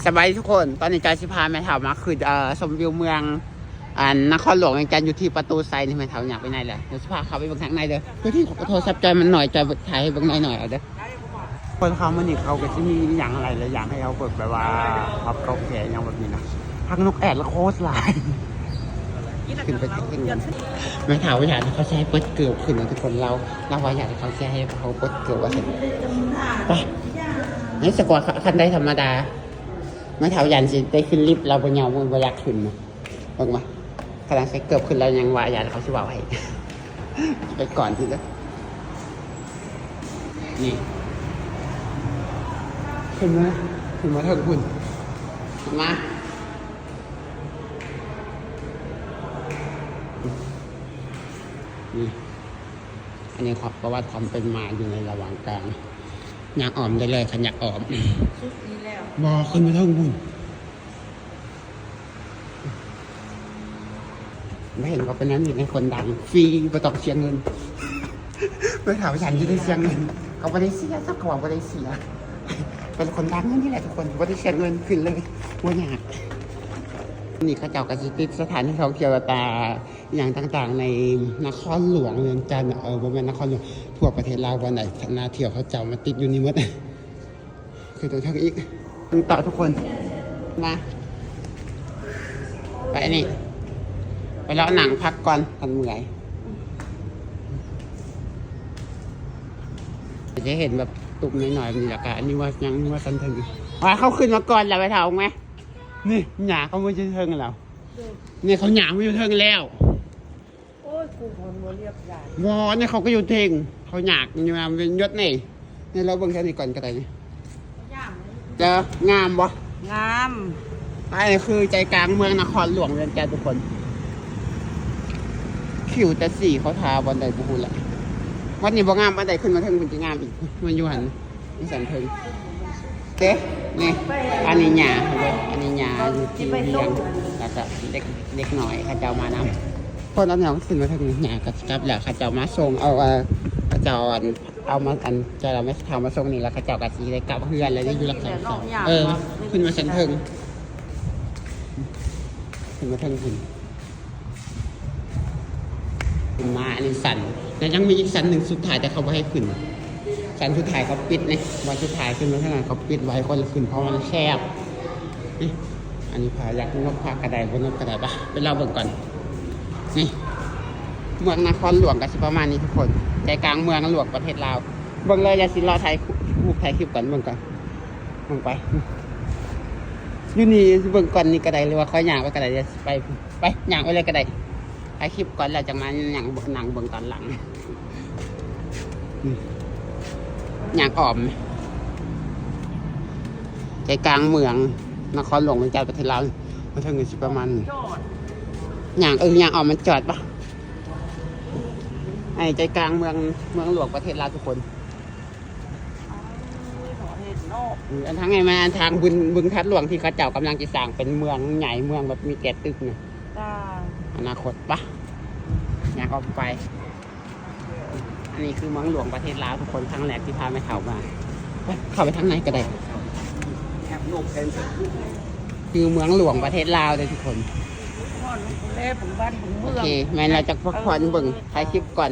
ສະບາຍດີທຸກຄົນ, ຕອນນີ້ຈອຍຊິພາແມ່ເຖົ້າມາຂຶ້ນ ເອີ ຊົມວິວເມືອງ ອັນນະຄອນຫຼວງວຽງຈັນ ຢູ່ທີ່ປະຕູໄຊນີ້. ແມ່ເຖົ້າຢາກໄປໃນແຫຼະ, ດຽວຊິພາເຂົ້າໄປເບິ່ງທາງໃນເດີ. ຄືທີ່ໂທລະສັບຈອຍມັນໜ້ອຍ, ຈອຍຖ່າຍໃຫ້ເບິ່ງໜ້ອຍໆເອົາເດີ. ຄົນເຂົ້າມານີ້ເຂົາກໍຊິມີອີ່ຫຍັງຫຼາຍໆຢ່າງໃຫ້ເຮົາເບິ່ງ, ແບບວ່າພາບເກົ່າແກ່ຫຍັງແບບນີ້ນະ. ພັກນົກແອດລະໂຄດຫຼາຍ. ຂຶ້ນໄປເທິງ. ແມ່ເຖົ້າຢາກໃຫ້ເຂົາໃສ່ເປີດເກີບຂຶ້ນນະທຸກຄົນ. ລາວ ລາວວ່າຢາກໃຫ້ເຂົາໃສ່ ໃຫ້ເຂົາເປີດເກີບວ່າຊັ້ນ. ໄປ. ໃນສະກວດ ຄັນໄດທຳມະດາ. ແມ່ເຖົ້າຢ້ານຊິໄດ້ຂຶ້ນລິບ, ລາວບໍ່ຍອມ, ບໍ່ຢາກຂຶ້ນນະ. ເບິ່ງວ່າ ຂະໜາດໃສ່ເກີບຂຶ້ນແລ້ວຍັງວ່າຢ້ານເຂົາຊິເວົ້າໃຫ້. ໄປກ່ອນຊິເດີ. ນີ້ ຂຶ້ນມາ ຂຶ້ນມາເທິງພຸ້ນ. ຂຶ້ນມາ. ນີ້ ອັນນີ້ ປະຫວັດຄວາມເປັນມາຢູ່ໃນລະຫວ່າງກາງ. ຍ່າງອ້ອມໄດ້ເລີຍ ຄັນຢາກອ້ອມ. ສຸດນີ້ແລ້ວ. ບໍ່, ຂຶ້ນໄປເທິງພຸ້ນ. ບໍ່ເຫັນວ່າເປັນຫຍັງ, ນີ້ໃນຄົນດັງ ຟຣີ ບໍ່ຕ້ອງເສຍເງິນ. ໄປຖາມສັນຢູ່ໄດ້ເສຍເງິນ. ເຂົາບໍ່ໄດ້ເສຍ, ເຂົາວ່າບໍ່ໄດ້ເສຍ. ເປັນຄົນດັງນີ້ແຫຼະທຸກຄົນ, ບໍ່ໄດ້ເສຍເງິນ, ຂຶ້ນເລີຍ, ບໍ່ຍາກ. ນີ້ເຂົາເຈົ້າກໍຊິຕິດສະຖານທີ່ທ່ອງທ່ຽວ ແລ້ວກໍ ອີ່ຫຍັງຕ່າງໆໃນນະຄອນຫຼວງວຽງຈັນ, ເອີ ບໍ່ແມ່ນນະຄອນຫຼວງ, ທົ່ວປະເທດລາວບ່ອນໃດໜ້າທ່ຽວເຂົາເຈົ້າມາຕິດຢູ່ນີ້ໝົດ. ຂຶ້ນໄປເທິງອີກ, ຂຶ້ນຕໍ່ທຸກຄົນ. ມາ ໄປນີ້, ໄປເລາະນັ່ງພັກກ່ອນ ຄັນເມື່ອຍ. ຈະເຫັນແບບຕຸ່ມນ້ອຍໆແບບນີ້, ແລ້ວກໍອັນນີ້ວ່າຍັງວ່າຊັ້ນເທິງ. ວ່າເຂົາຂຶ້ນມາກ່ອນແລ້ວ ໄປເຖົ້າແມ. ນີ້ ຫຍ້າເຂົາມາຢູ່ເທິງແລ້ວ. ນີ້ເຂົາຫຍ້າມາຢູ່ເທິງແລ້ວ. ໂອ້ຍ ກູຄອນບໍ່ລຽບຢາຍ. ບໍ່, ອັນນີ້ເຂົາກໍຢູ່ເທິງ, ເຂົາຢາກຢູ່ນຳເວັນຍົດນີ້. ນີ້ ລອງເບິ່ງແຖວນີ້ກ່ອນກໍໄດ້ນີ້. ງາມເດ້. ເດີ ງາມບໍ່? ງາມ. ອັນນີ້ຄືໃຈກາງເມືອງນະຄອນຫຼວງວຽງຈັນທຸກຄົນ. ຄິວແທັກຊີເຂົາຖ້າບ່ອນໃດບໍ່ຮູ້ແຫຼະ. ວັດນີ້ບໍ່ງາມປານໃດ, ຂຶ້ນມາເທິງພຸ້ນຊິງາມອີກ. ມັນຢູ່ຫັ້ນ. ສັນເທິງເດ້. ນີ້ ອັນນີ້ຫຍ້າເດ້, ອັນນີ້ຫຍ້າຢູ່ທີ່ວຽງ, ແລ້ວກໍເດັກ ເດັກນ້ອຍເຂົາເຈົ້າມານຳ. ເພາະນັ້ນເຮົາຂຶ້ນມາເທິງນີ້ ຫຍ້າກໍຊິກັບແລ້ວ, ເຂົາເຈົ້າມາສົ່ງເອົາ, ເອີ ເຂົາເຈົ້າ ອັນ ເອົາມາ ອັນ ເຈົ້າລາວແມ່ເຖົ້າມາສົ່ງນີ້ ແລ້ວເຂົາເຈົ້າກໍຊິໄດ້ກັບເຮືອນແລ້ວ, ຢູ່ຫຼັກສາມ. ເອີ ຂຶ້ນມາຊັ້ນເທິງ, ຂຶ້ນມາເທິງພຸ້ນ. ຂຶ້ນມາອັນນີ້ສັນ, ແລ້ວຍັງມີອີກສັນໜຶ່ງສຸດທ້າຍ ແຕ່ເຂົາບໍ່ໃຫ້ຂຶ້ນ. ສັນສຸດທ້າຍເຂົາປິດນີ້, ບ່ອນສຸດທ້າຍຂຶ້ນມາທາງນັ້ນເຂົາປິດໄວ້, ຄົນລະຂຶ້ນ ເພາະມັນແຄບ. ນີ້ ອັນນີ້ພາຍັກນົກພາກະໄດ, ບໍ່ນົກກະໄດ. ປະ ໄປລອງເບິ່ງກ່ອນ. ນີ້ ເມືອງນະຄອນຫຼວງກໍຊິປະມານນີ້ທຸກຄົນ, ໃຈກາງເມືອງຫຼວງປະເທດລາວ. ເບິ່ງເລີຍ, ຢ່າຊິລໍຖ່າຍຮູບຖ່າຍຄລິບກ່ອນ, ເບິ່ງກ່ອນ. ເບິ່ງໄປ ຢູ່ນີ້ເບິ່ງກ່ອນນີ້ກໍໄດ້ ຫຼືວ່າຂ້ອຍຍ່າງໄປກໍໄດ້. ໄປ ໄປຍ່າງໄປເລີຍກໍໄດ້, ຖ່າຍຄລິບກ່ອນແລ້ວຈັ່ງມານັ່ງ ນັ່ງເບິ່ງຕອນຫຼັງ. ຍ່າງອ້ອມ ໃຈກາງເມືອງນະຄອນຫຼວງວຽງຈັນ ປະເທດລາວ. ມາເຖິງກໍຊິປະມານ ຍ່າງ ເອີ ຍ່າງອ້ອມມັນຈອດປະ? ໃນໃຈກາງເມືອງ ເມືອງຫຼວງປະເທດລາວທຸກຄົນ. ເອີ ອັນທາງໃນມາ ອັນທາງບຶງ ບຶງທາດຫຼວງ ທີ່ເຂົາເຈົ້າກຳລັງຈະສ້າງເປັນເມືອງໃຫຍ່ ເມືອງແບບມີແກ່ຕຶກນະ. ອະນາຄົດປະ ຍ່າງອອກໄປ. ອັນນີ້ຄືເມືອງຫຼວງປະເທດລາວທຸກຄົນ, ຄັ້ງແລກທີ່ພາແມ່ເຖົ້າມາ. ໄປ ເຂົ້າໄປທາງໃນກໍໄດ້. ຄືເມືອງຫຼວງປະເທດລາວເດ້ທຸກຄົນ. ໂອເຄ ແມ່ນແລ້ວ, ຈັກພັກຜ່ອນເບິ່ງ ຖ່າຍຄລິບກ່ອນ.